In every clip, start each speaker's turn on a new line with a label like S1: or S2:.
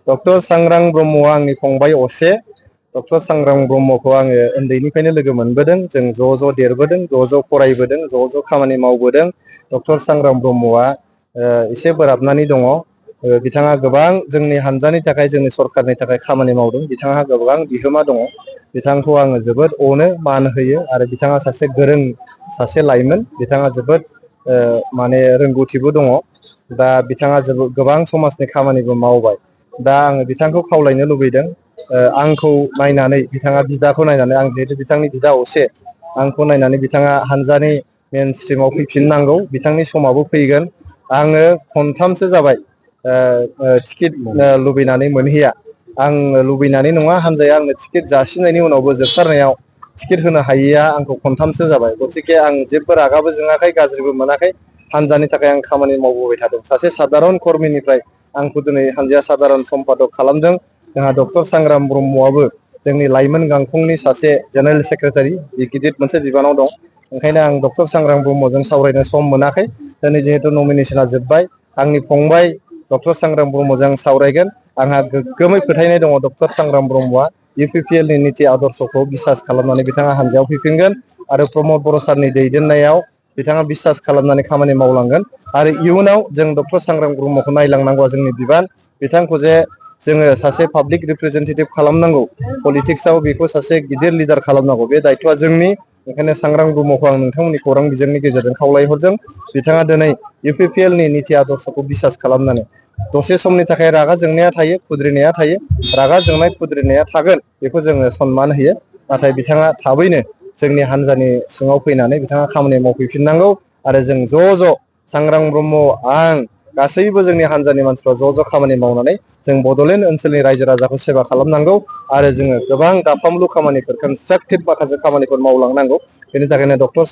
S1: Doctor सांग्रां ब्रह्मआ आंनि फंबाय असे। डक्टर सांग्रां ब्रह्मखौ आङो उन्दैनिफ्रायनो लोगो मोनबोदों। जों ज' देरबोदों, ज' फरायबोदों, ज' खामानि मावबोदों। डक्टर सांग्रां ब्रह्मआ एसे बोराबनानै दङ। बिथाङा गोबां जोंनि हानजानि थाखाय, जोंनि सरकारनि थाखाय खामानि मावदों। बिथाङा गोबां बिहोमा दङ। बिथांखौ आङो जोबोद अनो, मान होयो आरो बिथाङा सासे गोरों सासे लाइमोन। बिथाङा जोबोद माने रोंगौथिबो दङ। दा बिथाङा गोबां समाजनि खामानिबो मावबाय। दा आङो बिथांखौ खावलायनो लुबैदों, आंखौ नायनानै, बिथाङा बिदाखौ नायनानै, आं जिहेतु बिथांनि बिदा असे, आंखौ नायनानै बिथाङा हानजानि मेन स्ट्रिमाव फैफिननांगौ। बिथांनि समाबो फैगोन। आङो खनथामसो जाबाय टिकेट लुबैनानै मोनहैया। आं लुबैनानै नङा, हानजाया आंनो टिकेट जासिनायनि उनावबो जोबथारनायाव टिकेट होनो हायैया आंखौ खनथामसो जाबाय। गतिके आं जेबो रागाबो जोङाखै, गाज्रिबो मोनाखै। हानजानि थाखाय आं खामानि मावबोबाय थादों। सासे सादारन कर्मिनिफ्राय आंखौ दिनै हानजाया सादारन सम्पादक खालामदों। जोंहा डक्टर सांग्रां ब्रह्मआबो जोंनि लाइमोन गांखंनि सासे जेनेरेल सेक्रेटारि, गिदिर मोनसे बिबानाव दं। ओंखायनो आं डक्टर सांग्रां ब्रह्मजों सावरायनो सम मोनाखै। दिनै जिहेतु नमिनेसना जोब्बाय, आंनि फंबाय डक्टर सांग्रां ब्रह्मजों सावरायगोन। आंहा गोग्गोमै फोथायनाय दङ डक्टर सांग्रां ब्रह्मआ UPPL नि निति आदर्शखौ बिसास खालामनानै बिथाङा हानजायाव फैफिनगोन आरो प्रमद बर' सारनि दैदेननायाव बिथाङा बिसास खालामनानै खामानि मावलांगोन। आरो इयुनाव जों डक्टर सांग्रां ब्रह्मखौ नायलांनांगौआ जोंनि बिबान। बिथांखौ जे जोङो सासे पाब्लिक रिप्रेजेन्टेटिभ खालामनांगौ, पलिटिक्सआव बेखौ सासे गिदिर लिडार खालामनांगौ, बे दायथ'आ जोंनि। ओंखायनो सांग्रां ब्रह्मखौ आं नोंथांमोननि खौरां बिजोंनि गेजेरजों खावलायहरदों। बिथाङा दिनै UPPL नि निति आदर्शखौ बिसास खालामनानै, दसे समनि थाखाय रागा जोंनाया थायो, खुद्रिनाया थायो। रागा जोंनाय, खुद्रिनाया थागोन, बेखौ जोङो सनमान होयो। नाथाय बिथाङा थाबैनो जोंनि हानजानि सिङाव फैनानै बिथाङा खामानि मावफैफिननांगौ। आरो जों ज' सांग्रां ब्रह्म, आं, गासैबो जोंनि हानजानि मानसिफ्रा ज' खामानि मावनानै जों बड'लेण्ड ओनसोलनि रायजो राजाखौ सेबा खालामनांगौ। आरो जोङो गोबां दाफामलु खामानिफोर, कनस्ट्राक्टिभ माखासे खामानिफोर मावलांनांगौ। बेनि थाखायनो डक्टर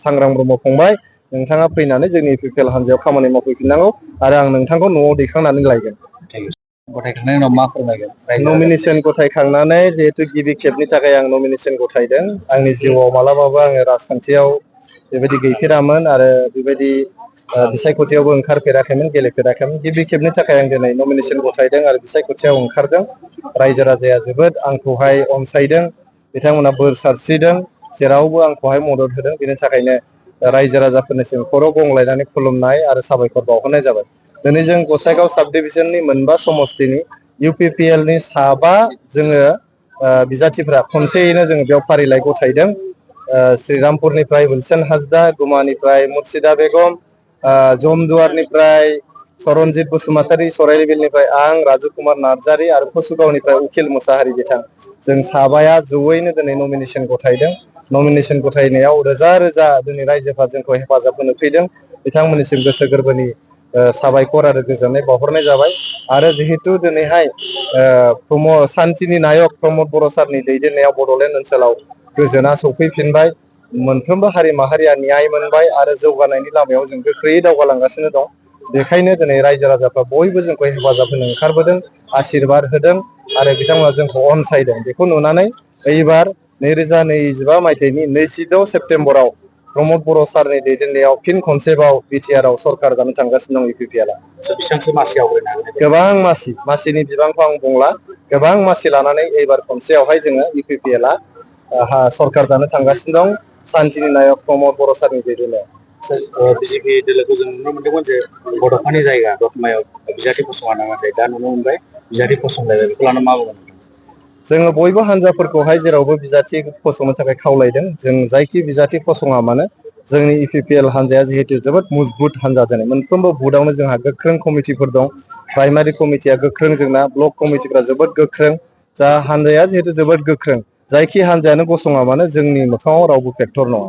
S1: सांग्रां ब्रह्म फंबाय, नोंथाङा फैनानै जोंनि UPPL हानजायाव खामानि मावफैफिननांगौ आरो आं नोंथांखौ न'आव दैखांनानै लायगोन।
S2: गथायखांनायनि उनाव मा फोरमायगोन?
S1: नमिनेसन गथायखांनानै जिहेतु गिबि खेबनि थाखाय आं नमिनेसन गथायदों। आंनि जिउआव मालाबाबो आङो राजखान्थियाव बेबायदि गैफेरामोन आरो बेबायदि बिसायख'थियावबो ओंखारफेराखैमोन, गेलेफेराखैमोन। गिबि खेबनि थाखाय आं दिनै नमिनेसन गथायदों आरो बिसायख'थियाव ओंखारदों। रायजो राजाया जोबोद आंखौहाय अनसायदों, बिथांमोना बोर सारस्रिदों, जेरावबो आंखौहाय मदद होदों। बेनि थाखायनो रायजो राजाफोरनिसिम खर' गंलायनानै खुलुमनाय आरो साबायखर बावहरनाय जाबाय। दिनै जों गसाइगाव साब डिभिजननि मोनबा समस्तिनि UPPL नि 7 जोङो बिजाथिफ्रा खनसेयैनो जोङो बेयाव फारिलाइ गथायदों। श्रीरामपुरनिफ्राय हुलसेन हाजदा, गुमानिफ्राय मुर्शिदा बेगम, जमदुवारनिफ्राय सरनजित बसुमतारी, सराइबिलनिफ्राय आं, राजु कुमार नार्जारी आरो कसुगावनिफ्राय उखिल मुसाहारि बिथां, जों 7 जयैनो दिनै नमिनेसन गथायदों। नमिनेसन गथायनायाव रोजा रोजा जोंनि रायजोफ्रा जोंखौ हेफाजाब होनो फैदों। बिथांमोननिसिम गोसो गोरबोनि साबायखर आरो गोजोननाय बावहरनाय जाबाय। आरो जिहेतु दिनैहाय सान्तिनि नायक प्रमद बर' सारनि दैदेननायाव बड'लेण्ड ओनसोलाव गोजोना सौफैफिनबाय। मोनफ्रोमबो हारि माहारिया न्याय मोनबाय आरो जौगानायनि लामायाव जों गोख्रैयै दावगालांगासिनो दं। बेखायनो दिनै रायजो राजाफ्रा बयबो जोंखौ हेफाजाब होनो ओंखारबोदों, आशीर्बाद होदों आरो बिथांमोना जोंखौ अनसायदों। बेखौ नुनानै एबार 2025 मायथाइनि 26 सेप्तेम्बराव प्रमद बर' सारनि दैदेननायाव फिन खनसेबाव बिटिआरआव सरकार दानो थांगासिनो दं UPPL आ।
S2: बेसेबांसो मासि आवग्रिनो हागोन?
S1: गोबां मासिनि बिबांखौ आं बुंला, गोबां मासि लानानै एबार खनसेयावहाय जोङो UPPL आ सरकार दानो थांगासिनो दं, सान्तिनि नायक प्रमद बर' सारनि दैदेननायाव।
S2: बिजेपि दोलोखौ जों नुनो मोनदोंमोन जे बड'फानि जायगा दतमायाव बिजाथि फसङा, नाथाय दा नुनो मोनबाय बिजाथि फसंलायबाय। बेखौ लानानै मा बुंगोन?
S1: जोङो बयबो हानजाफोरखौहाय जेरावबो बिजाथि फसंनो थाखाय खावलायदों। जों जायखि बिजाथि फसङा मानो, जोंनि UPPL हानजाया जिहेतु जोबोद मजबुत हानजा। दिनै मोनफ्रोमबो बुथआवनो जोंहा गोख्रों कमिटिफोर दं। प्राइमारि कमिटिया गोख्रों, जोंना ब्लक कमिटिफ्रा जोबोद गोख्रों। जा हानजाया जिहेतु जोबोद गोख्रों, जायखि हानजायानो गसङा मानो जोंनि मोखाङाव रावबो फेक्टर नङा।